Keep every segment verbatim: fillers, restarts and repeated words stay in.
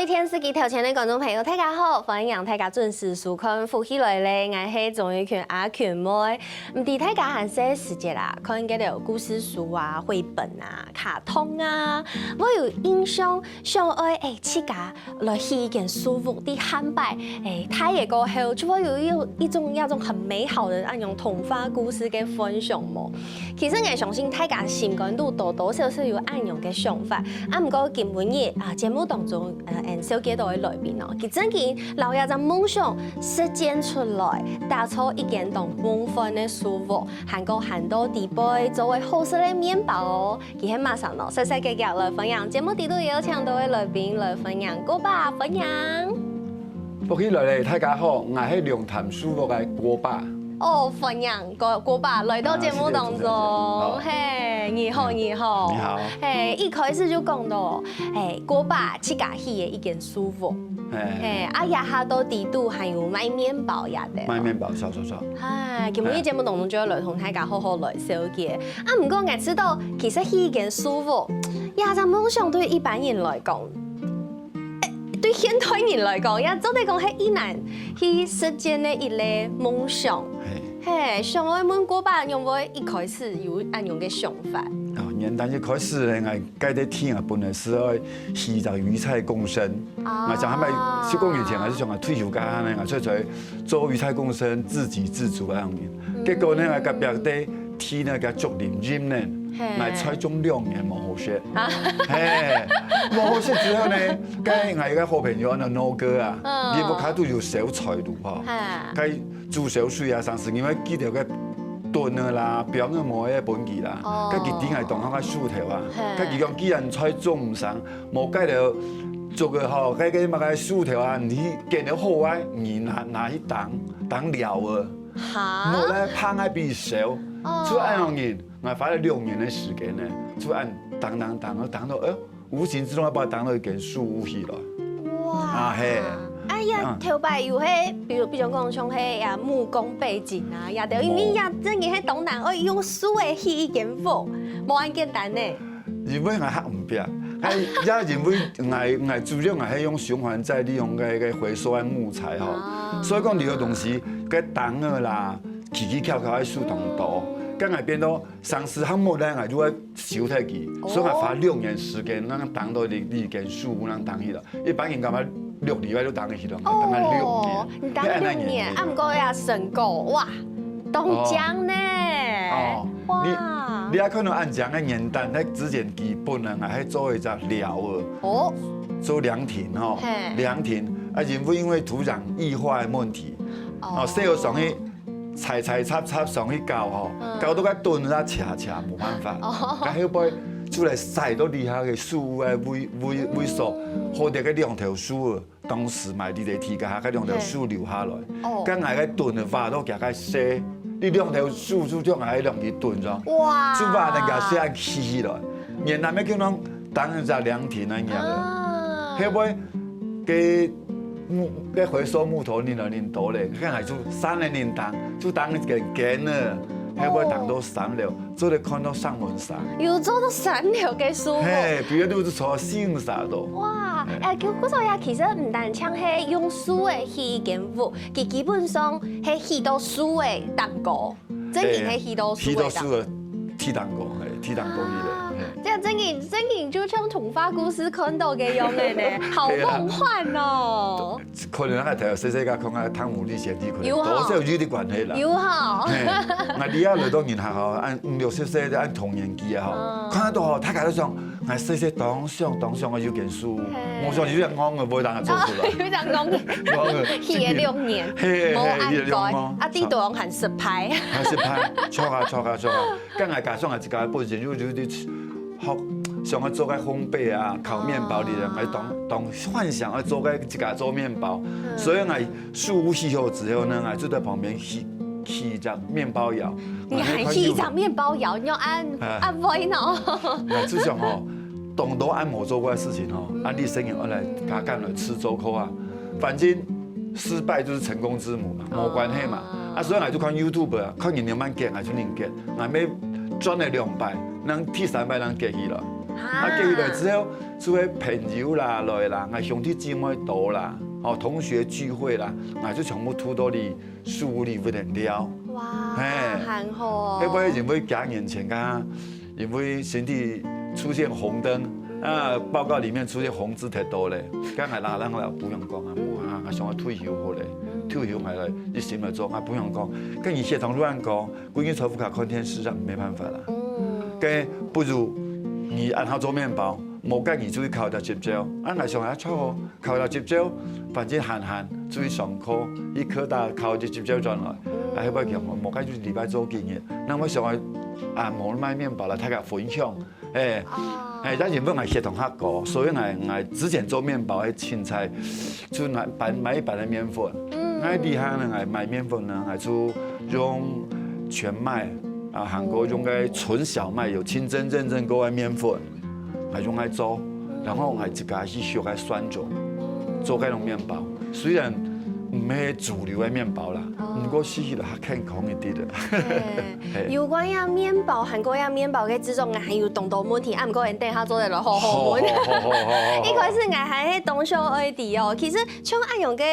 電視機頭前个觀眾朋友，大家好，歡迎大家準時收看《福氣來了》，𠊎係鍾玉群阿群妹。毋知大家還細時節啊，看該兜故事書啊、繪本啊、卡通啊，會有印象，想愛欸自家來起一間樹屋，在下擺欸大个過後，就會有一種一種那種很美好的那種童話故事个幻想無？ 其實𠊎相信大家心肝肚多多少少有恁樣个想法。啊毋過今晡日啊，節目當中，呃，𠊎紹介到个來賓哦，佢正經摎這隻夢想實踐出來，打造一間當夢幻个樹屋，還過還到底背做个好食个麵包哦。佢係麼儕呢？煞煞遽遽來歡迎節目底肚邀請到个來賓，來歡迎哥爸，歡迎。福氣來了，大家好，𠊎係龍潭樹屋个哥爸。 哦，歡迎哥，哥爸來到節目當中。好，謝謝主持人，謝謝。好。嘿，你好，你好。你好。嘿，一開始就講到，嘿，哥爸自家起个一間樹屋。嘿。嘿，啊這下到底肚還有賣麵包這兜。賣麵包，銷銷銷。嗨，今晡日節目當中就愛來同大家好好來紹介。啊毋過𠊎知道，其實起一間樹屋，這隻夢想對一般人來講， 對現代人來講，也做得講係異難去實踐个一類夢想。嘿。嘿，想愛問哥爸，仰會一開始有恁樣个想法？哦，原旦一開始呢，𠊎該兜地啊，本來係愛起一隻魚菜共生。啊。𠊎想下擺，十過年前，𠊎係想啊，退休該下呢，𠊎出來做魚菜共生，自給自足个恁樣。嗯。結果呢，𠊎隔壁个地呢，佢竹林林呢，嘿。𠊎菜種兩年無好食。 啊。嘿，無好食之後呢，該𠊎一個好朋友安到Noah哥啊，嗯。佢屋下肚有小菜路吼，嘿。該煮燒水啊，常時因為記得該燉个啦，放个無个本事啦，哦。該佢頂下當好个樹頭啊，嘿。該佢講既然菜種毋成，無該兜竹个吼，該个麼个樹頭啊，你揀了好啊，你拿拿去當當料啊，哈？無來放个比燒，哦。就恁樣人。 𠊎花了兩年个時間呢，就恁當當當，當到，哎，無形之中，𠊎把當到一間樹屋起來。哇！啊，嘿。哎呀，嗯。頭擺有係，比如，比如講像係呀，木工背景啊，也對，因為呀，真个係當難，愛用樹仔起一間屋，無恁簡單呢。因為𠊎較毋拚，哎，也因為𠊎，𠊎主要𠊎係用循環再利用个，个回收个木材吼，啊。所以講，你个東西，个當个啦，奇奇巧巧个樹當多，該𠊎變到 常時項目呢，𠊎就會收忒佢，哦。所以𠊎花六年時間，正當到這，這間樹屋正當起來。一般人感覺六禮拜就當起來，𠊎當了六年。哦，你當六年，啊，毋過也成功，哇，當靚呢。哦，哇。你，你也看到恁靚个原旦，該之前基本呢，𠊎還做一隻寮仔，哦。做涼亭吼，嘿。涼亭，啊，因為，因為土壤異化个問題，哦。哦，所以有上去 踩踩踏踏上去搞吼，嗯。搞到該墩啊斜斜，無辦法。哦。該後背就來徙到這下个樹屋个位，位，位所，好得該兩頭樹，當時買這个地个下，該兩頭樹留下來。哦。該𠊎个墩啊，挖到佢个細，這兩頭樹就將𠊎兩支墩上，哇。就挖人家細起起來。原來要叫人當一隻涼亭啊，你知道嗎？啊。後背 該木，該回收木頭恁來恁多咧，該𠊎就三樓恁當，就當一間間仔，後背當到三樓，做得看到上門山。有做到三樓个樹屋。嘿，比如就是坐四五十度。哇，嘿。哎，故所呀，其實毋單淨係用樹仔起一間屋，佢基本上係起到樹仔頂高。 真个係起到樹个啦。起到樹个，起頂高，嘿，起頂高去咧，啊，嘿。這樣真个，真个就像童話故事看到个樣个呢，好夢幻哦。對啊。可能啊，頭細細个看啊，湯姆歷險記可能有吼。多少有點關係啦。有吼。嘿，𠊎這下來到人學校，恁五六十歲，恁同年紀啊吼，嗯。看到吼，大家都想， 𠊎細細當想當想个有間樹，嘿。無想有隻戇个，無人做出來。啊，有隻戇个。戇个。歇了六年，嘿，嘿，無恁該，歇了六年。啊，頂多還失敗。還失敗，著啊，著啊，著啊。該𠊎加上𠊎自家本身又有點學，想要做个烘焙啊，烤麵包的人，哦。𠊎當，當幻想要做个自家做麵包，嗯。所以𠊎樹屋起好之後呢，𠊎就在旁邊起，起一隻麵包窯。你還起一隻麵包窯，你要恁，啊。恁會呢？𠊎就想吼， 當多恁無做過个事情吼，嗯。啊，你生意愛來加減來試做看啊。反正失敗就是成功之母嘛，無關係嘛。啊。啊，所以𠊎就看YouTube啊，看人仰般結，𠊎就恁結。𠊎乜轉了兩擺，正第三擺正結起來。啊，啊，隔壁來之後，就係朋友啦來啦，𠊎兄弟姊妹多啦，哦，同學聚會啦，𠊎就全部吐到你書屋裡屋頂尞。哇，嘿，還好哦。該不然因為幾年前，剛剛因為身體出現紅燈，啊，報告裡面出現紅字忒多咧，剛才拉人了，不用講啊，無啊，𠊎想要退休好咧，退休𠊎來一心來做，啊，不用講，跟你血糖亂高，歸日在屋下看電視啊，沒辦法啦。嗯，該不如你恁好做麵包，無該你就去考一隻執照，啊，𠊎想啊，著哦，考一隻執照，反正閒閒就去上課，一科大考一隻執照轉來，啊，後尾講，無該就禮拜做幾日，那𠊎想啊，啊，無賣麵包啦，大家分享，哎，哎，但因為𠊎血糖較高，所以𠊎，𠊎之前做麵包个青菜，就買，買一般个麵粉。𠊎這下呢，𠊎買麵粉呢，𠊎就用全麥啊，還過用个純小麥，有清真認證過个麵粉，𠊎用來做，然後𠊎自家去學个酸種，做該種麵包。雖然毋係主流个麵包啦，毋過食起來較健康一點个。 嘿，有關這麵包，還過這麵包个製作，𠊎還有當多問題，啊，毋過𠊎等下做得來好好問。好，好，好，好，好。一開始𠊎還係當想愛知哦，其實像恁樣个，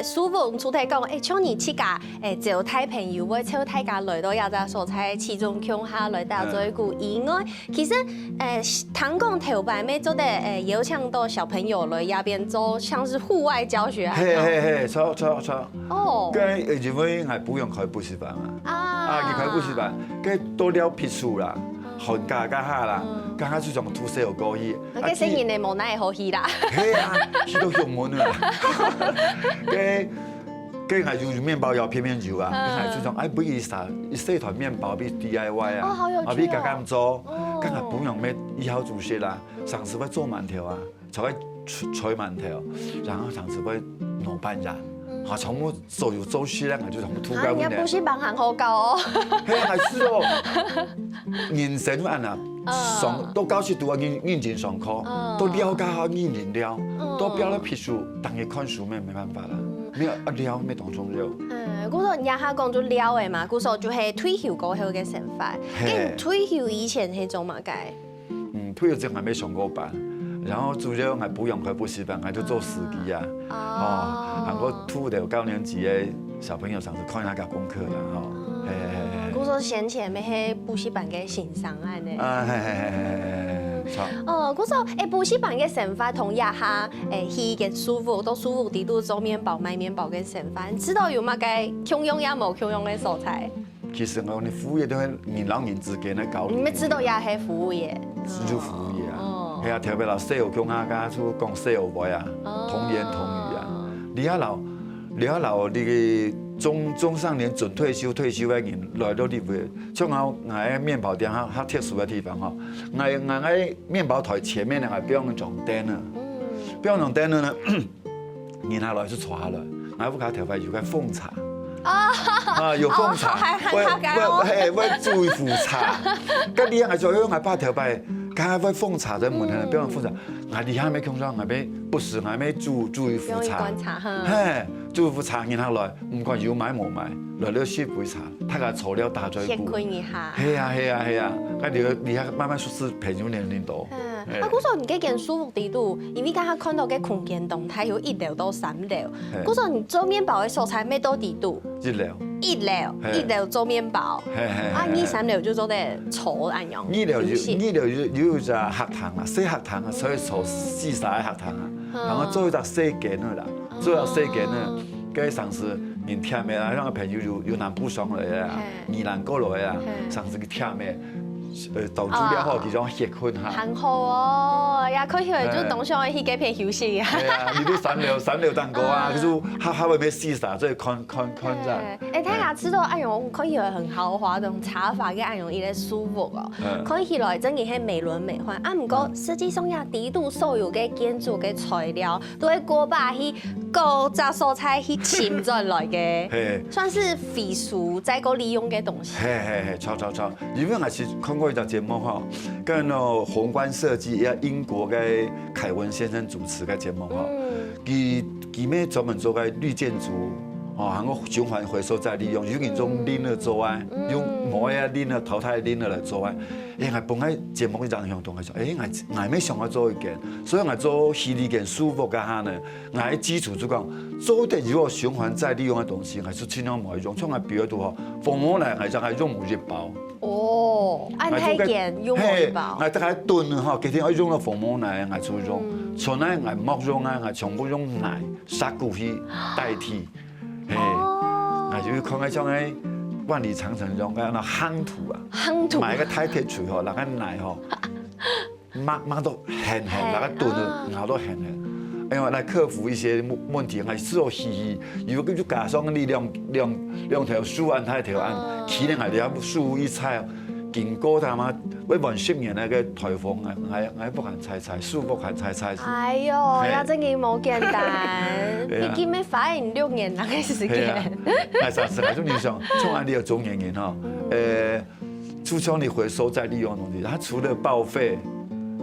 誒，書屋，除忒講，誒，像你自家，誒，招待朋友，會招大家來到這隻所在，其中共下來打嘴鼓以外，其實，誒，聽講頭擺乜做得，誒，邀請到小朋友來這邊做，像是戶外教學啊。嘿，嘿，嘿，著，著，著。 哦。該，呃，因為𠊎餔娘開補習班嘛，啊。啊，佢開補習班，該都尞避暑啦，寒假該下啦，該下就從土石河過去。啊，該細人仔無哪會好去啦。係啊，去到鄉門了啦。該，該𠊎有麵包窯，片片有啊，該𠊎就講，哎，買一儕，一細團麵包，買D I Y啊，哦，好有趣哦。啊，買家家做，哦。該𠊎餔娘乜以後煮食啦，常時會做饅頭啊。 就會炊，炊饅頭，然後常時會挼粄圓，啊，全部所有做事咧，就全部吐啊，該屋頂。人家補習班還好搞哦。係啊，還係哦。人生恁啊，上，到教室肚啊，認，認真上課，到尞該下認真尞，到尞到避暑，當日看書乜，沒辦法啦，沒有啊，尞乜當重要。嗯，故所你這下講就尞个嘛，故所就係退休過後个生活。嘿。該你退休以前係做麼个？ 嗯，退休之前還沒上過班，然後主要還不用開補習班，還就做司機啊。哦。哦，還過吐到高年級个小朋友上去看一下佢功課啦，吼。嘿，嘿，嘿，嘿。故所先前乜係補習班个先生恁呢。啊，嘿，嘿，嘿，嘿，嘿，嘿，著。哦，故所，誒，補習班个生活同這下，誒，去間書屋，到書屋底肚做麵包、賣麵包个生活，知道有麼个共樣也無共樣个所在？ 其實𠊎講，你服務業就係人摎人之間个交流。你乜知道也係服務業。就服務業啊。哦。係啊，特別摎細路共下，共下就講細路話啊，哦。童言童語啊。你還摎，你還摎你个中，中上年準退休，退休个人來到你屋，像𠊎，𠊎个麵包店，較，較特殊个地方吼，𠊎，𠊎个麵包台前面呢，𠊎放一張凳仔。嗯。放一張凳仔呢， 人下來就坐下來，𠊎屋下頭擺有個奉茶。啊，有奉茶，哦，還，還會，大家哦。會，嘿，會煮一壺茶。該你還做，因為𠊎爸頭擺，佢還會奉茶在門口，嗯。不要奉茶。𠊎你還沒看到，𠊎沒，不是，𠊎沒煮，煮一壺茶。用一罐茶，哈。嘿，煮一壺茶，人下來，毋管有買無買，來了食杯茶，大家坐了打嘴鼓。歇睏一下。係啊，係啊，係啊，該你，你還慢慢熟識朋友年齡多。嗯。 嘿。啊，故所你該間書屋底肚，因為剛剛看到个空間當大，有一樓到三樓。嘿。故所你做麵包个所在，乜到底肚？一樓。一樓，嘿。一樓做麵包。嘿，嘿，啊，嘿，嘿。二三樓就做得坐恁樣，二樓有，休息。二樓有，有一隻客堂啊，細客堂啊，所以坐四儕个客堂啊，嗯。然後做一隻細間仔啦，做一隻細間仔，哦。該常時人忝个啦，像朋友有，有南部上來个啊，嘿。宜蘭過來个啊，嘿。常時佢忝个。 呃，到處了後，哦。其中歇睏下。還好哦，也可以就當想去該片休息啊。對啊，你都三樓，三樓頂高啊，嗯。可是還，還會被四儕，所以看，看，看一下。哎，哎，大家知道恁樣，看起來很豪華，這種茶房个恁樣一個書屋哦，嗯。看起來真的係美輪美奐。啊，毋過，嗯。實際上呀，底肚所有个建築个材料， 都係過把去各隻所在去尋轉來个，嘿。算是回收再過利用个東西。嘿，嘿，嘿，著，著，著。因為𠊎係看過一隻節目吼，跟那宏觀設計，也英國个凱文先生主持个節目吼，嗯。佢，佢乜專門做个綠建築，哦，還有循環回收再利用，有人種零的做啊，用無愛啊零的淘汰零的來做啊。哎，𠊎本來節目一樣想同佢講，哎，𠊎𠊎也想要做一件，所以𠊎做系列件書屋个下呢，𠊎基礎就講，做得有循環再利用的東西，𠊎就盡量無用，像𠊎比如講吼，紅毛泥，𠊎就愛用一包。哦，恁大件用一包。嘿，𠊎大概燉吼，決定要用到紅毛泥，𠊎就用，從來𠊎莫用啊，𠊎全部用泥、石牯去代替。 嘿，啊，就看个像个萬里長城中个那夯土啊，夯土。買个大鐵錘吼，拿个泥吼，抹抹到很好，拿个墩子咬到很好。哎呦，來克服一些問問題，還是有嘻嘻，有个就加上你兩兩兩條樹按大條按，起來啊，兩樹一拆，經過他媽未滿十年那个颱風啊，還還不敢拆拆，樹不敢拆拆。哎呦，那真个無簡單，畢竟要花你六年那个時间。哎，上次還就你想，從哪裡有中年人哈，呃，就像你回收再利用的東西，它除了报废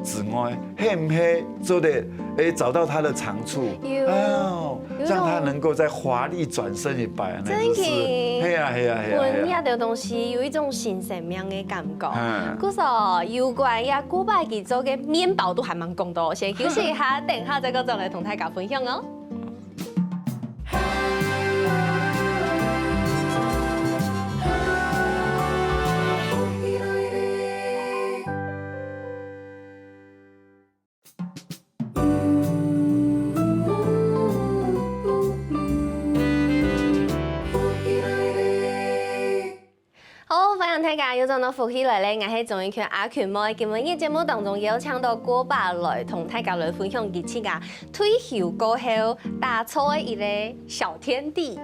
之外，係毋係做得哎找到它的长处，有哦，有让它能够再华丽转身一百，那就是，真的嘿呀嘿呀嘿呀嘿呀，闻那个东西有一种新生命的感觉。嗯。故所有关呀，古巴佢做个面包都还蛮讲到，先休息一下，等下再过转来同大家分享哦。 好，欢迎大家又转到福氣來了，𠊎係鍾意權阿權妹。今晡日節目當中邀請到古巴來同大家來分享佢自家退休過後打造个一个小天地，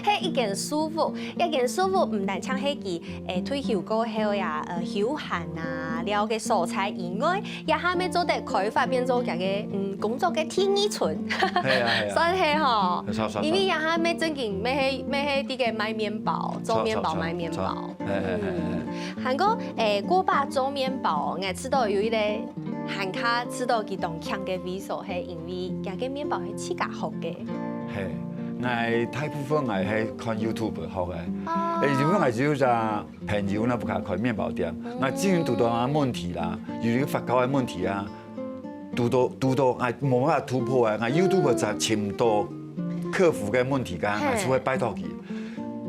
係一間書屋，一間書屋毋單淨係佢誒退休過後呀，呃休閒啊，了个所在以外，也還要做得開發變做佢个嗯工作个第二春，係啊係啊，算係吼。錯錯錯，因為也還要正經，要係要係這个賣面包，做面包賣面包。係係係係。還過誒，古巴做面包，𠊎知道有一个還較知道佢當強个位所，係因為佢个面包係自家學个。嘿，𠊎大部分𠊎係看YouTube學个。哦誒，因為𠊎只有隻朋友呢，屋下開面包店，𠊎之前堵到啊問題啦，有一個發酵个問題啊，堵到堵到𠊎無辦法突破啊，𠊎YouTube就尋毋到客服个問題，該𠊎就會拜託佢，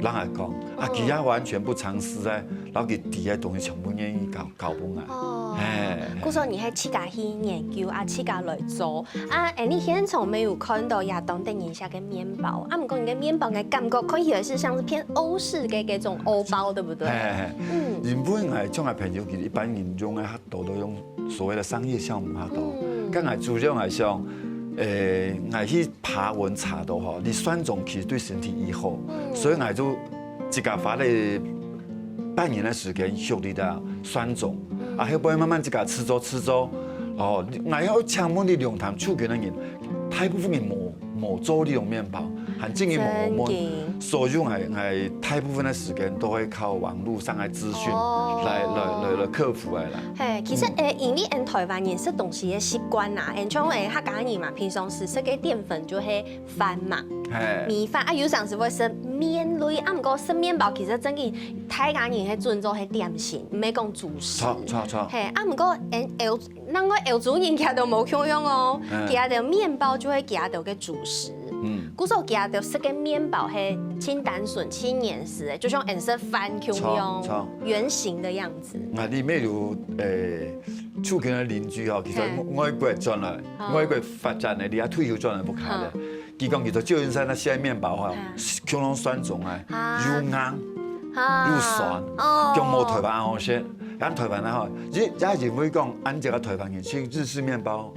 人來講啊，佢也完全不嘗試啊，然後佢底下東西全部願意搞搞分𠊎。哦嘿，故所你係自家去研究啊，自家來做啊。誒，你現場沒有看到也當得人惜个面包啊？毋過你个面包个感覺看起來是像是偏歐式的那種歐包，對不對？嘿嘿嘿，嗯因為𠊎像𠊎朋友，其實一般人用个較多都用所謂的商業酵母較多。嗯該𠊎主要來講，誒，𠊎去爬文查到吼，你酸種其實對身體已好，所以𠊎就自家花了半年的時間學你的酸種，啊，後尾慢慢自家試做試做，哦，𠊎要請問你龍潭附近的人，大部分人無無做這種面包，還正經無問，正經所以𠊎𠊎大部分的時間都會靠網路上的資訊哦來來來來克服的啦。嘿，其實誒，因為𠊎台灣人食東西的習慣啊，𠊎像誒客家人嘛，平常時食个澱粉就係飯嘛，嘿，米飯啊，有常時會食麵類，啊，毋過食面包其實正經大家人係尊重係點心，毋係講主食。著著著，嘿，啊，毋過𠊎歐，人个歐洲人佢兜無共樣哦，嗯佢兜面包就係佢兜个主食。嗯，故所佢兜食个面包係盡單純、盡原始的，就像𠊎食飯共樣，著著圓形的樣子。𠊎這邊有誒附近的鄰居吼，其實嘿外國轉來，哦外國發展的，你也退休轉來屋下了。佢講佢在舊金山那些面包哈嗯，全部酸種啊，啊又硬啊又酸，哦用無台灣好食。咱台灣啊吼，也也認為講，恁這个台灣人食日式面包，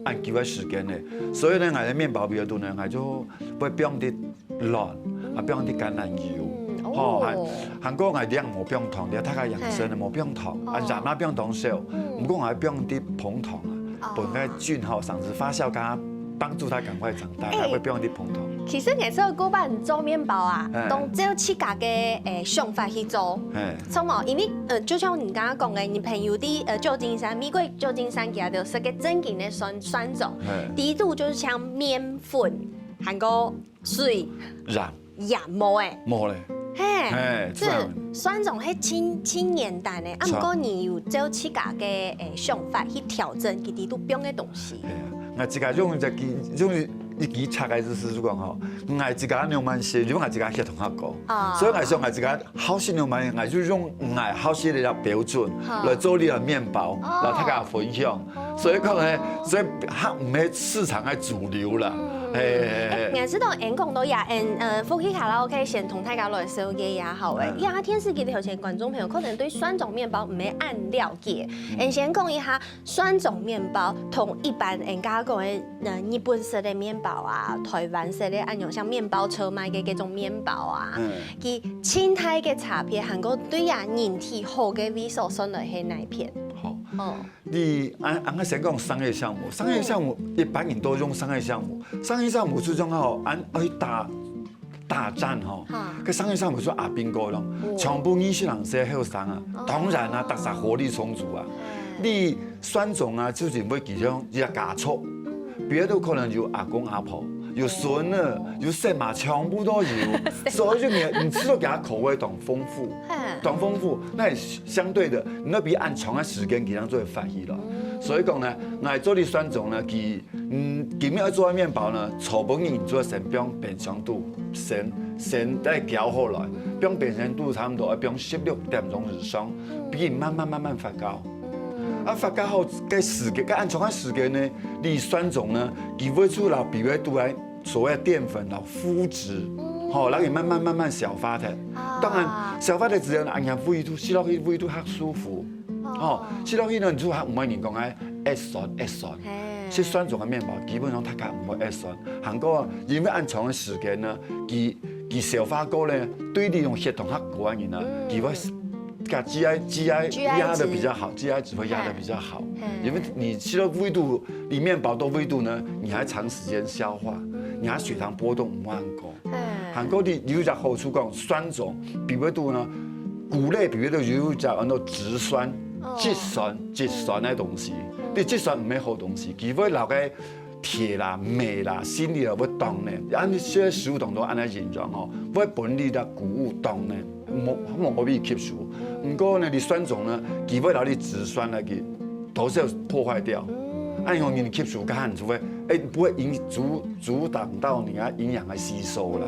恁久个時間呢，所以呢，𠊎个面包比較多呢，𠊎就會放啲卵，啊，放啲橄欖油，嗯吼，還哦還過𠊎這樣無放糖，這大家養生的無放糖，啊，哦染啊放糖少，嗯毋過𠊎放啲紅糖啊，哦分該菌吼，上次發酵，給它幫助它趕快長大，哎還會放啲紅糖。其實每次古巴人做面包啊哎，都照自家个誒想法去做。哎，什麼？因為呃，就像你剛剛講的，你朋友的呃舊金山，美國舊金山佢兜食个正經的酸酸種，哎，底肚就是像麵粉，還過水、鹽，無欸。無咧。嘿，係，這酸種係盡盡簡單个，啊毋過你有照自家个欸想法去調整佢裡肚放个東西。係啊，𠊎自家用一支用一支尺个意思係講吼，𠊎自家仰般食，因為𠊎自家血糖較高，所以𠊎想𠊎自家好食仰般，𠊎就用𠊎好食个標準來做這个麵包，摎大家分享。 所以講呢，所以佢毋係市場个主流啦。嘿嘿嘿。𠊎知道，𠊎講到呀，𠊎呃，福氣卡拉OK先同大家來紹介一下好欸。因為電視機頭前觀眾朋友可能對酸種麵包毋係恁了解，𠊎先講一下，酸種麵包同一般𠊎家講个呃日本式个麵包啊、台灣式个恁樣像麵包車賣个這種麵包啊，佢盡大个差別，還過對呀人體好个位所算來係哪一片？好。哦。 你，啊，啊，𠊎先講商業酵母。商業酵母，一般人都用商業酵母。商業酵母就講吼，恁愛打，打仗吼，該商業酵母就阿兵哥咯，全部二十零歲後生啊，當然啊，大家活力充足啊。你酸種啊，就認為其中一個家族，別个可能有阿公阿婆，有孫仔，有孫嘛，全部都有。所以就你，你食到佢个口味當豐富，當豐富。那也相對的， 你愛分佢恁長个時間，佢正做得發起咯。所以講呢，𠊎做个酸種呢，佢，嗯，今日愛做个麵包呢，初步你做得先放冰箱肚，先先來攪好來，放冰箱肚差毋多愛放十六點鐘以上，分佢慢慢慢慢發酵。啊，發酵好个時間，个恁長个時間呢，你酸種呢，佢會出來，比如肚來 所謂个澱粉摎麩質，吼，摎佢慢慢慢慢消化忒。當然，消化忒之後，恁樣胃肚，食落去胃肚較舒服，吼，食落去呢，你就較毋會人講个噎酸噎酸。食酸種个麵包，基本上大家毋會噎酸。還過因為恁長个時間呢，佢佢消化過呢，對這種血糖較高个人呢，佢會 該GI GI GI壓得比較好，GI值會壓得比較好，因為你吃到胃肚，你麵包到胃肚呢，你還長時間消化，你還血糖波動毋會恁高。還過你有一隻好處講，酸種比胃肚呢，穀類比胃肚有一隻安到植酸，植酸，植酸个東西，你植酸毋係好東西，佢會摎該 鐵啦、鎂啦、鋅離啦會當呢，恁呢這食物當中恁呢營養吼，會分你个穀物當呢，無無好分你吸收。毋過呢，你酸種呢，佢會摎你植酸來去，多少破壞掉。恁樣你吸收較慢，就會，欸，不會影阻阻擋到你个營養个吸收啦。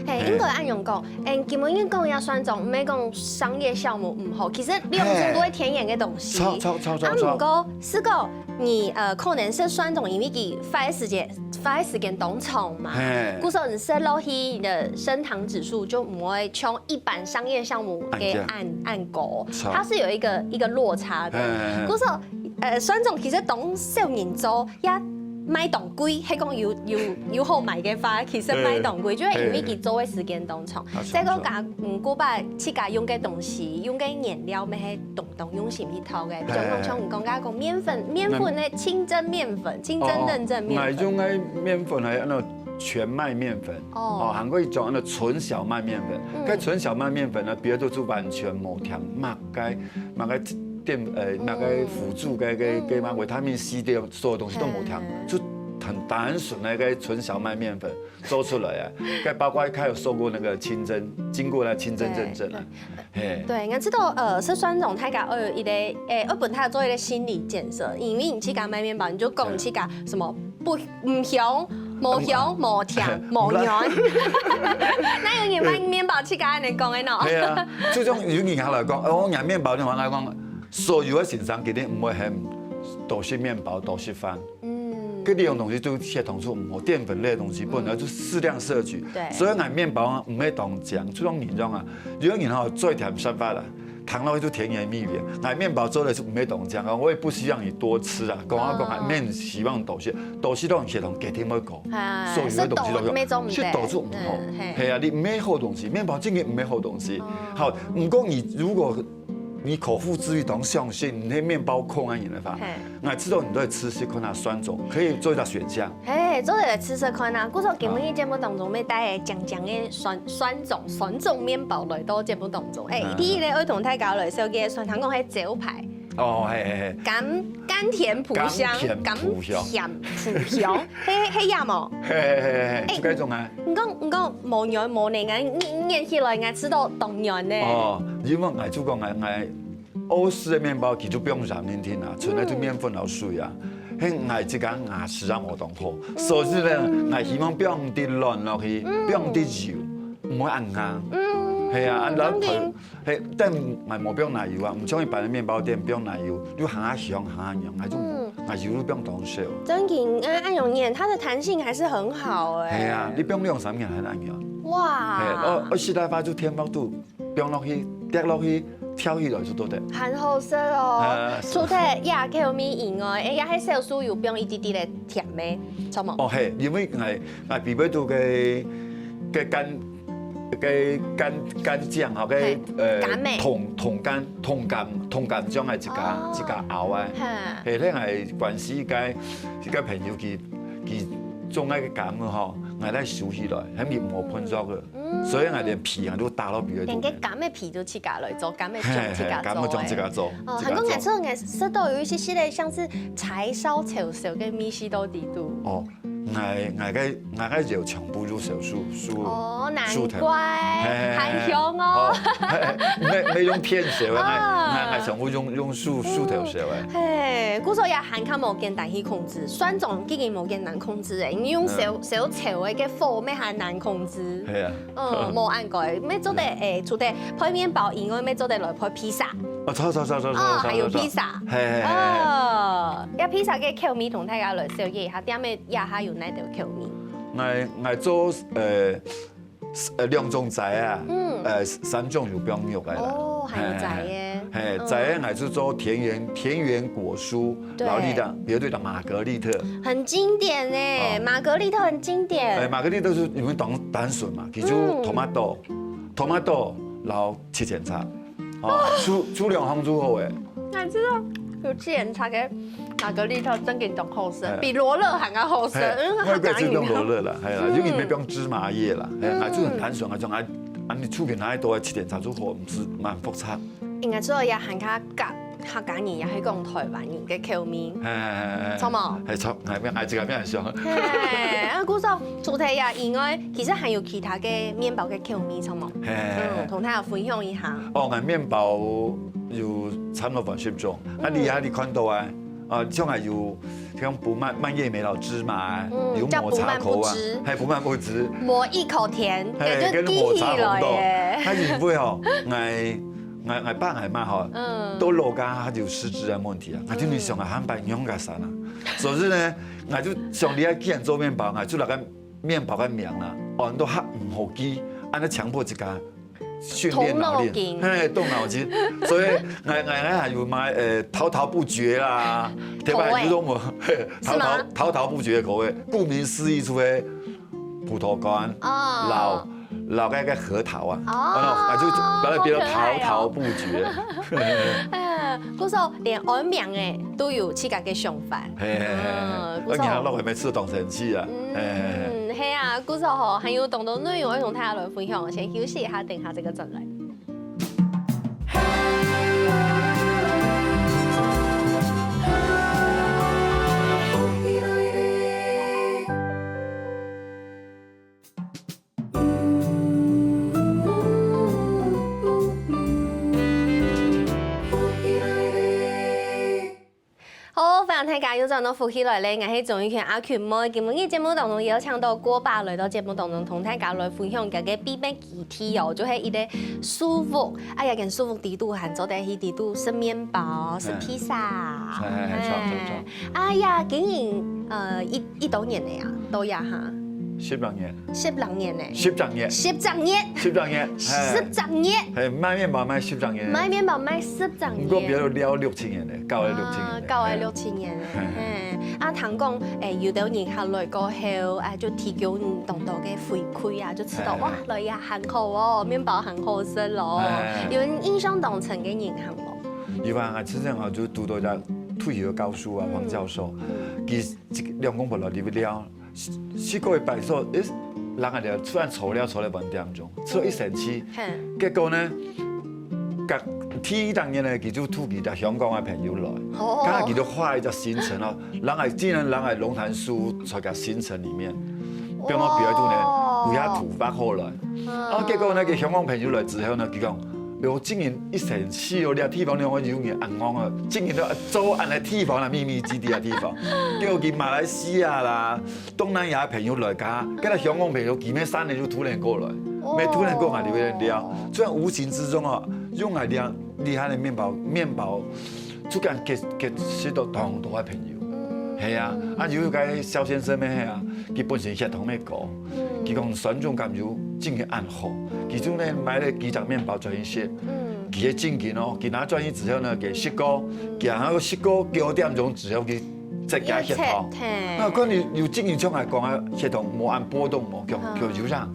係，應該恁樣講，欸，今晡日講這酸種，毋係講商業酵母毋好，其實兩種都係天然个東西。超超超超超。啊，毋過，係講 你呃可能係酸種，因為佢發个時間發个時間當長嘛，故所你食落去，你个升糖指數就毋會像一般商業酵母个恁恁高，它是有一個一個落差的。故所呃酸種其實當少人做，也賣當貴，係講有有有好賣个話，其實賣當貴，就係因為佢做个時間當長。再講講，嗯，古巴自家用个東西，用个原料，乜係當 當用心去淘个，比如講像你講个講麵粉，麵粉个清真麵粉，清真認證麵粉。哦，𠊎用个麵粉係安到全麥麵粉，哦，還過一種安到純小麥麵粉。該純小麥麵粉呢，比如講就完全無添麼个麼个澱呃麼个輔助个个个麼个維他命C的所有東西都無添，就很單純个个純小麥麵粉。 做出來啊，該包括佢有受過那個清真，經過那清真認證啊，嘿。對，𠊎知道，呃，食酸種大家愛有一個，欸，愛分大家做一個心理建設，因為你自家賣麵包，你就講你自家什麼不，毋香、無香、無甜、無軟。哪有人賣麵包自家恁樣講个喏？係啊，就像有人客來講，哦，𠊎麵包你還來講，所有个先生肯定毋會喊多食麵包、多食飯。 嗯，該這種東西就血糖素毋好，澱粉類个東西本來就適量攝取。對，所以𠊎麵包啊，毋係當講，就像人講啊，有个人吼最甜食法啦，糖落去就甜言蜜語。𠊎麵包做个係毋係當講啊，我也不希望你多吃啊，講啊講啊，免希望多食，多食到你血糖一定會高。啊，所有个東西都有，食多就毋好。係啊，你毋係好東西，麵包真个毋係好東西。好，毋過你如果 你口腹之欲當相信，你係麵包控个人个話，𠊎知道你都會試試看啊，酸種可以做一個選項。係，做得試試看啊。故所今晡日節目當中，愛帶講講个酸酸種酸種麵包來到節目當中。欸，第一個愛同大家來紹介个酸，聽講係招牌。哦，嘿嘿嘿，甘甘甜普香，甘甜普香，甘甜普香，嘿嘿呀嘛。嘿嘿嘿嘿，就該種啊。你講你講無奶無奶，𠊎念起來𠊎知道當然呢。哦，因為𠊎就講𠊎𠊎。 歐式个麵包佢就毋用鹽定定啊，純个就麵粉摎水啊。嘿，𠊎自家牙齒也無當好，所以呢，𠊎希望放滴卵落去，放滴油，毋會恁硬。嗯，係啊，啊，然後正經。係，但𠊎無放奶油啊，毋像一般个麵包店放奶油，又還較香還較軟，𠊎就𠊎油就放當少。正經，啊，恁樣念，它的彈性還是很好欸。係啊，你放兩三年還恁樣。哇。係，哦，哦，西拉花就天貓肚。 放落去，跌落去，跳起來就做得。還好食哦。啊，除忒這口味以外，欸，也係少數有放一滴滴个甜味，著無？哦，係，因為𠊎𠊎必備肚个个干个干干醬吼，个呃，干味，通通干通干通干醬个自家自家熬啊。係，係，𠊎關係一个一个朋友佢佢種个个柑仔吼，𠊎來收起來，還無無噴藥个。 所以𠊎連皮啊都打落皮个肚。連个柑个皮都自家來做，柑个醬自家做。係，係，柑个醬自家做。哦，還過𠊎知𠊎食到有一息息个像是柴燒炒燒个味緒到底肚。哦，𠊎𠊎个𠊎个有全部用燒素素。哦，難怪，係，係，係，還香哦。係，係，無無用電燒个，𠊎𠊎全部用用素素頭燒个。係，故所也還較無簡單去控制，酸種既經無簡單控制欸，你用燒燒炒个个火，乜還難控制。 係啊。嗯，無恁該，乜做得欸，除忒配麵包以外，乜做得來配披薩。哦，著著著著著，哦，還有披薩。係係係。哦，這披薩个口味同大家來紹介一下，店个這下有哪兜口味？𠊎𠊎做呃呃兩種齋啊，呃三種有放肉个啦。哦，還有齋个。係，齋个𠊎就做田園田園果蔬。 對。然後你的別對的瑪格麗特。很經典欸，瑪格麗特很經典。欸，瑪格麗特係因為當單純嘛，佢就tomato，tomato，然後七層塔，哦，就就兩項就好欸。哪知道有七層塔个瑪格麗特正經當好食，比羅勒還較好食，因為佢還加鹽。𠊎也係用羅勒啦，係啦，因為佢無放芝麻葉啦，係，就很單純啊，種啊，啊你出品哪多七層塔就好，毋係蠻複雜。 應該做也還較合客家人，也係講臺灣人个口味，著無？係著，𠊎愛愛這個愛想。係，啊，故所除忒這以外，其實還有其他个麵包个口味，著無？係，嗯，同大家分享一下。哦，𠊎麵包有差毋多分十種，啊，你啊你看到啊，啊，像𠊎有像補蔓蔓越莓摎芝麻，有抹茶口啊，還補蔓不知，抹一口甜，係，跟抹茶紅豆，佢因為吼，𠊎 𠊎𠊎爸𠊎媽吼，到老家佢就失智个問題啊，𠊎就想啊，還擺仰結煞啊。所以呢，𠊎就想你愛既然做麵包，𠊎就拿該麵包个名啊，安到較毋好記，恁樣強迫自家訓練腦力，動腦筋。係，動腦筋。所以𠊎𠊎𠊎還有買呃滔滔不絕啦，對吧？口味。你都無，滔滔滔滔不絕个口味，顧名思義就係葡萄乾，哦。摎 摎該个核桃啊，哦，啊就變到滔滔不絕。啊，故所連安名欸都有自家个想法。係係係，嗯，故所，啊，然後落去每次當生氣啊，係係係。嗯，係啊，故所吼，還有當多內容愛同大家來分享，先休息一下，等一下再過轉來。 好，歡迎大家又轉到福氣來了，𠊎係鍾玉權阿權妹。今晡日節目當中邀請到郭爸來到節目當中，同大家來分享佢个秘密基地哦，就係一個書屋，啊，這間書屋裡肚還做得去裡肚食麵包、食披薩。係係係，著著著。啊呀，經營呃一一多年了呀，到這下。 十六年。十六年呢？十隻月。十隻月。十隻月，係。十隻月。係，賣麵包賣十隻月。賣麵包賣十隻月。毋過別人都尞六七年了，搞了六七年了。啊，搞了六七年了，係。係。啊，聽講，欸，有兜人客來過後，啊，就提供當多个回饋啊，就知道，係，哇，係。來這還好哦，麵包還好食咯。係。有印象當深个人客無？有啊，之前啊，就堵到一個退休个教授啊，黃教授，嗯。佢兩公婆來這位尞， 四四個月擺所，誒，人啊就出來坐了坐了半點鐘，坐一星期，嗯。結果呢，甲第一單元呢，佢就渡佢个香港个朋友來，哦。剛好佢就畫一隻行程哦，人來，竟然人來龍潭書屋个行程裡面，比如講，比如講呢，哦。有遐圖畫好來，嗯。啊，結果那個香港朋友來之後呢，佢講，哎喲，竟然一生死哦，這地方兩個有人安講啊，竟然都做安个地方啦，秘密基地个地方，結果佢馬來西亞啦， 東南亞朋友來个，跟他香港朋友見面三年就突然過來，哦。沒突然過來，你會聊。雖然無形之中哦，用來聊厲害个麵包，麵包就敢結，結識到當多个朋友。嗯。係啊，啊，有一個蕭先生咩係啊，佢本身血糖乜高，嗯。佢講酸種感覺真个恁好，佢就呢買了幾隻麵包轉去食。嗯。佢个正經哦，佢拿轉去之後呢，佢食過，嗯。佢還有食過九點鐘之後佢 再加血糖。因為切，嘿。那可能有，有正經像來講啊，血糖無恁波動無，叫，嗯。叫有影。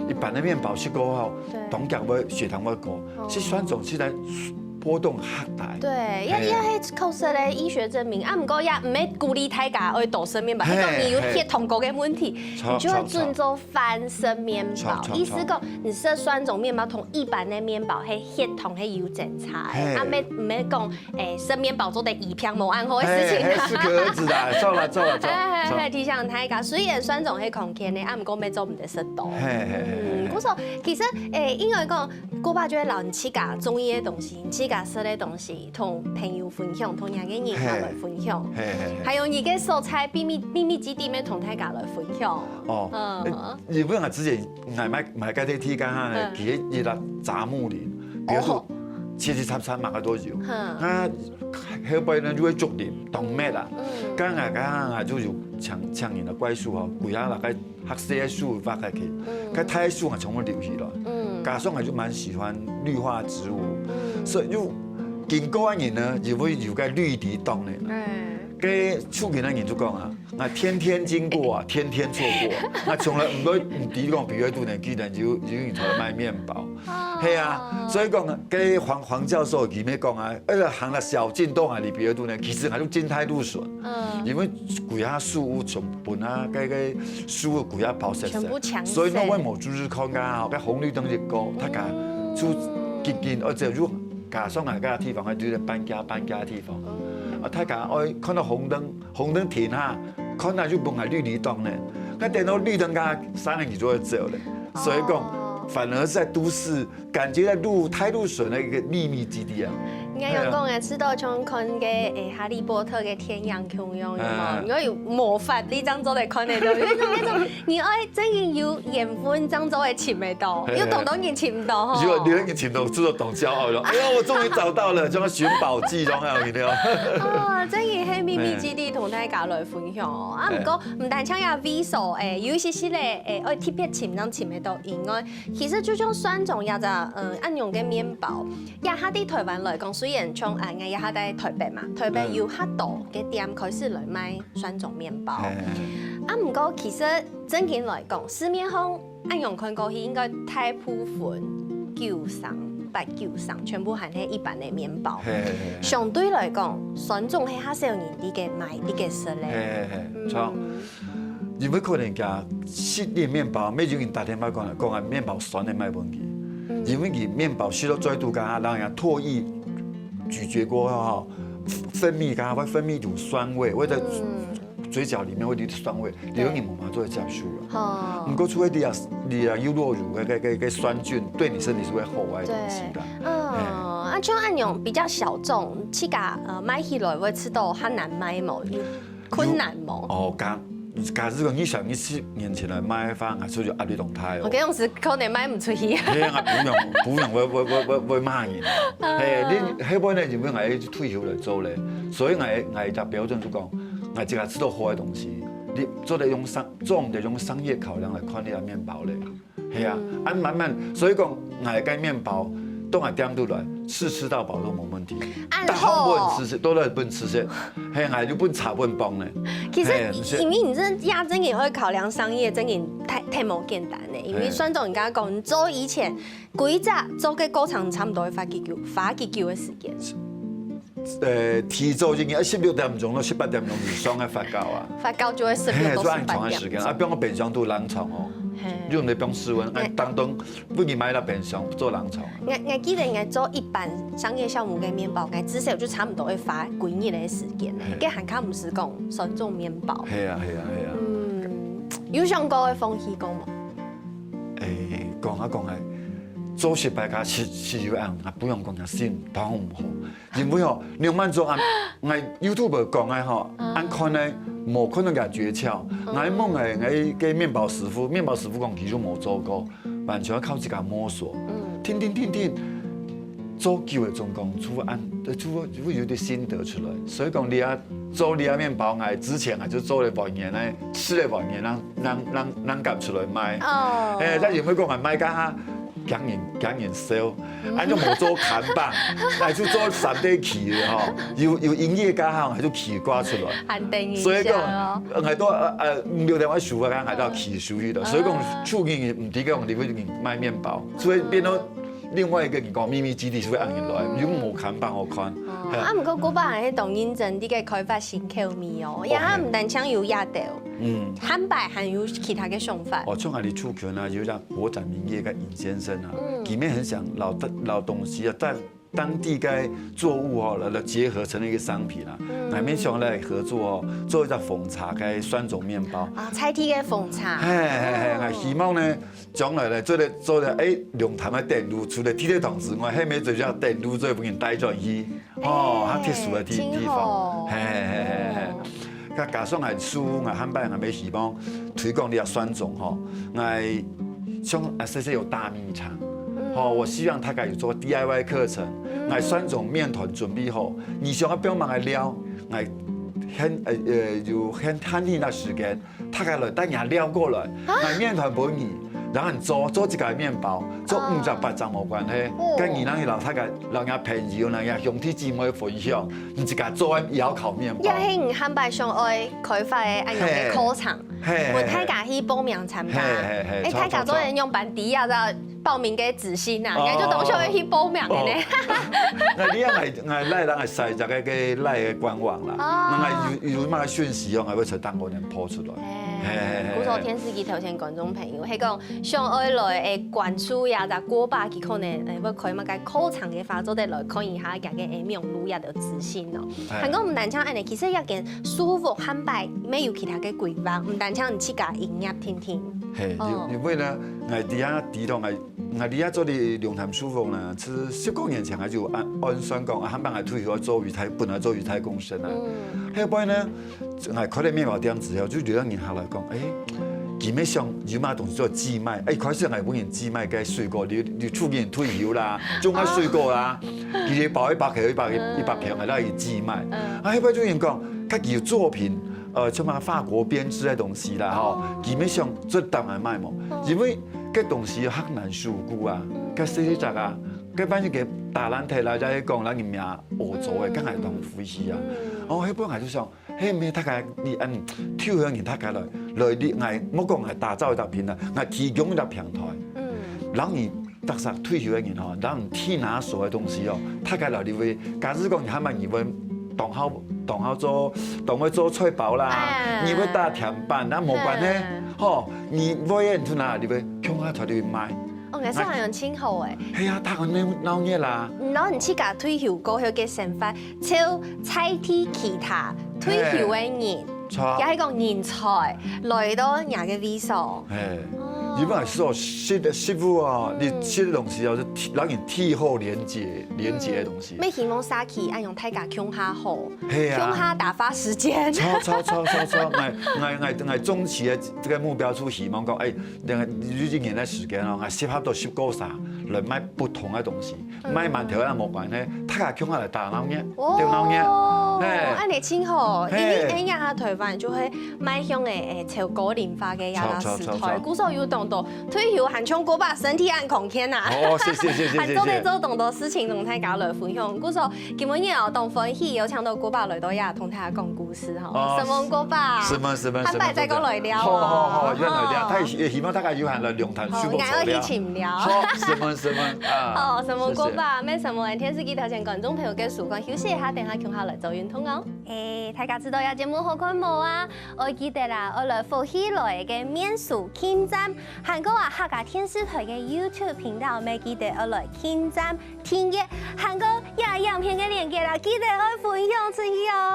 一般个麵包食過後，對。當然會血糖會高，哦。食酸種現在波動較大。對，也，嘿。也係確實个醫學證明。啊，毋過也毋係鼓勵大家愛多食麵包，嘿，係講你有血糖高个問題，嘿。你就愛準做飯食麵包。著，著，著。意思講，你食酸種麵包同一般个麵包，係血糖係有精差个。嘿。啊，毋係，毋係講 欸，食麵包做得醫病無恁好个事情。嘿，嘿，適可而止啦，著啦，著啦，著，嘿，嘿，著。嘿，提醒大家，雖然酸種係康健个，啊，毋過乜做毋得食多。嘿，嘿，嘿，嘿，嗯，嘿。故所，其實，欸，應該講，古巴就係老人自家中意个東西，自家食个東西，同朋友分享，同另个人客來分享。嘿，嘿，嘿。還有你个所在秘密，秘密基地乜同大家來分享。哦，嗯。欸，因為我之前 𠊎買，買該地地方哈，嗯。佢一粒雜木林，比如說，哦。七七八八麼个都有。嗯。啊，後背呢就會竹林、當密啊。嗯。剛剛剛剛就有強，強硬个怪樹吼，歸下那個黑色个樹挖下去，嗯。該大樹啊全部留起來。嗯。加上我就蠻喜歡綠化植物，嗯。所以就經過个人呢，就會有個綠地當呢。嗯。該附近个人就講啊， 𠊎天天經過啊，天天錯過啊，𠊎從來毋會，毋知講別位肚呢，居然有，有人在賣麵包。哦。係啊，所以講，該黃，黃教授佢乜講啊，呃，行了小徑到啊，離別位肚呢，其實還係金泰路脣。嗯。因為歸下樹屋全部啊，該，該樹屋歸下包塞塞，全部搶塞。所以呢，𠊎無注意看啊，該紅綠燈一過，大家就緊緊，而且就加上啊，該地方啊，有點搬家，搬家个地方。嗯。啊，大家愛看到紅燈， 紅燈停下，看下就分𠊎綠綠燈呢。該等到綠燈該三年佢就會走了。所以講，哦。反而在都市，感覺在路，大路脣个一個秘密基地啊。應該有講誒，係啊。試著像看个，誒，哈利波特个電影共樣，有無？哎。因為有魔法，你正做得看得到。有一種那種，你愛真正有緣分，正做得尋得到，嘿，有當多人尋毋到吼。有，有人尋到，做到當驕傲了。哎呀，我終於找到了，像尋寶記中啊，有沒有？哦，真正係秘密基地，同大家來 分享哦。啊，嘿。毋過毋單淨有位所，誒，有一些些咧，誒，愛特別尋，正尋得到以外，其實就像酸種這隻，嗯，恁樣个麵包，這下在台灣來講，雖然像，啊，𠊎這下在台北嘛，台北有較多个店開始來賣酸種麵包。嗯。嘿，嘿，嘿。啊，毋過其實正經來講，市面上 恁樣看過去，應該大部分九成、八九成全部還係一般个麵包。嘿，嘿，嘿，嘿。相對來講，酸種係較少人在該買，在該食咧。嘿，嘿，嘿，嗯。著。因為可能講食个麵包，每種人打電話過來，講啊，麵包酸个，莫問佢。嗯。因為佢麵包食到嘴肚，剛剛讓人唾液咀嚼過後，吼，分泌，剛剛會分泌一種酸味，會在 嗯。 嘴角裡面會有酸味，對。有人無嘛就會接受了。哦。毋過除了你啊，你啊，優酪乳个，个，个，个酸菌對你身體是會好个東西啦。對。嗯，嘿。啊，像恁樣比較小眾，自家，呃，賣起來會試著較難賣無？有困難無？哦，假，假使講你想你十年前來賣个話，還是有壓力當大哦。我跟你講，是可能賣毋出去。嘿啊，不用，不用，會，會，會，會，會罵你。嗯。嘿，你，後尾呢，因為𠊎退休來做咧，所以𠊎，𠊎个標準就講， 𠊎自家試著好个東西，你做得用商，做毋得用商業考量來看你个麵包咧。係啊，嗯。啊，慢慢，所以講，𠊎个麵包，到𠊎店肚來，試吃到飽都無問題。恁好哦。逐項分你試食，都來分你試食。嘿，𠊎就分茶分你放咧。其實，嘿，因為你這，也正經愛考量商業，正經忒，忒無簡單咧。因為嘿。算做人家講，你做以前，幾隻做个過程差不多愛花幾久，花幾久个時間？ 呃，提早一日，十六點鐘到十八點鐘以上个發酵啊。發酵就會十六到十八點鐘。嘿，就恁長个時間，啊，放到冰箱肚冷藏哦。又毋使放室溫，哎，當當，不如買到冰箱做冷藏。𠊎𠊎記得𠊎做一般商業酵母个麵包，𠊎至少就差毋多會花幾日个時間呢，該還較毋使講酸種麵包。係啊係啊係啊。嗯，有想過會放棄過無？誒，講啊講啊，做失敗个係係有恁，不用講啊，心當毋好。 因為吼，兩萬種啊，𠊎YouTube講个吼，恁看呢，無可能个訣竅。𠊎問个，𠊎个麵包師傅，麵包師傅講佢就無做過，完全要靠自家摸索。定定定定，做久了，總講出恁，出會有點心得出來。所以講，你啊做你啊麵包，𠊎之前啊就做了半年呢，試了半年，讓讓讓讓夾出來賣。哦，誒，但因為講啊賣个哈，驚人驚人笑。 恁樣無做看板，𠊎就做三D企个吼，有有營業个吼，𠊎就企掛出來。還等一下哦。所以講，𠊎都呃呃六點鐘收啊，𠊎都企收去了。所以講，出去毋知講你會賣麵包，所以變到另外一個你講秘密基地就會恁樣來，又無看板好看。啊，毋過古巴人係當認真，在該開發新口味哦，也毋單淨有這兜，嗯，漢堡還有其他个想法。哦，像𠊎俚出去啊，有像 國展名業个尹先生啊，佢乜很想老老東西啊，當當地个作物哦，來來結合成了一個商品啊。𠊎乜想來合作哦，做一隻紅茶个酸種麵包。啊，在地个紅茶。嘿嘿嘿，𠊎希望呢，將來呢，做得做得，誒，龍潭个等路，除了地鐵堂之外，還乜做隻等路，做分人帶轉去，哦，較特殊个地地方。嘿嘿嘿嘿嘿。 加加上𠊎書，𠊎漢堡𠊎乜希望推廣這酸種吼，𠊎像啊，細細有大賣場，吼，我希望大家有做DIY課程，𠊎酸種麵團準備好，你想要幫忙个料，𠊎很呃呃有很很短个時間，大家來帶你料過來，𠊎麵團分你，然後你做做自家个麵包，做五隻八隻無關係，跟你讓你老大家 摎若朋友、摎若兄弟姊妹分享，你自家做个窯烤麵包。也係你下擺想愛開發个恁樣个課程，嘿，分大家去報名參加。嘿嘿嘿，誒，大家做得用板底啊，在報名个資訊啊，哦，你就當想愛去報名个呢。哦。那你也來來來，來晒這個个來个官網啦，哦，那有有麼个訊息哦，還會在當中人po出來。嘿嘿嘿嘿。故所電視機頭前觀眾朋友，係講 想愛來誒關注呀，在古巴佢可能誒會開麼个課程个話，做得來看一下佢个誒網路呀个資訊哦。還過毋單淨恁呢，其實這間書屋下擺乜有其他个規劃，毋單淨你自家營業定定。嘿，因因為呢，𠊎這下知道𠊎𠊎這下做个龍潭書屋呢，係十過年前𠊎就按按算講，啊，下擺𠊎退休做育胎，本來做育胎共生啊。後擺呢， 𠊎開了麵包店之後，就有人客來講，誒，佢乜想有麼東西做寄賣，誒，開始𠊎分人寄賣个水果，你你出人退休啦，種个水果啦，佢一包一百克，一百一百克，𠊎來寄賣。啊，後擺就有人講，佢有作品，呃，像麼法國編織个東西啦，吼，佢乜想做當來賣無？因為該東西較難收歸啊，該細細隻啊，該萬一佢打爛忒啦，再講，人人命屙糟个，該𠊎當費氣啊。哦，後擺𠊎就想， 係毋係大家你恁推向人大家來來你𠊎莫講𠊎打造一隻品牌，𠊎提供一隻平台，嗯，讓你大家退休个人吼，讓你提拿手个東西哦，大家來你會，假使講你還蠻你會當好當好做，當會做菜包啦，哎，你會打甜粄，那無關係，嘿，吼，你會你去哪你會共下出去賣。哦，𠊎想還有清口誒。係啊，大家鬧鬧熱啦。然後你自家退休過後个生活， 就在地其他退休个人，也係講人才來到若个位所。嘿，一般來說，食个食物啊，你食个東西啊，係替讓人替後連接連接个東西。乜希望社區恁樣大家共下好，係啊，共下打發時間。著著著著著，𠊎𠊎𠊎𠊎中期个這個目標就希望講，誒，兩個一年个時間哦，𠊎集合到十個儕來賣不同个東西。 賣饅頭啊無關係，大家共下來打鬧熱，鬥鬧熱。哦，嘿，恁呢真好，因為恁樣下台灣就會邁向誒誒超高齡化个亞拉斯台，著著著著，故所有當多退休還像古巴身體恁康健啊。哦，謝謝謝謝謝謝，還做得做當多事情同大家來分享。故所今晡日哦，當歡喜有請到古巴來到這，同大家講故事吼。哦，承蒙古巴，承蒙承蒙，下擺再過來尞哦。好好好，又來尞，大家也希望大家有閒來龍潭舒服坐尞。好，𠊎愛去尋尞。好，承蒙承蒙啊。 哦，承蒙古巴，乜承蒙電視機頭前觀眾朋友个收看，休息一下，等下共下來做運動哦。誒，大家知道這節目好看無啊？愛記得啦，愛來福氣來个面書網站，還過啊，客家電視台个YouTube頻道，乜記得愛來撳讚、訂閱，還過這影片个連結啊，記得愛分享出去哦。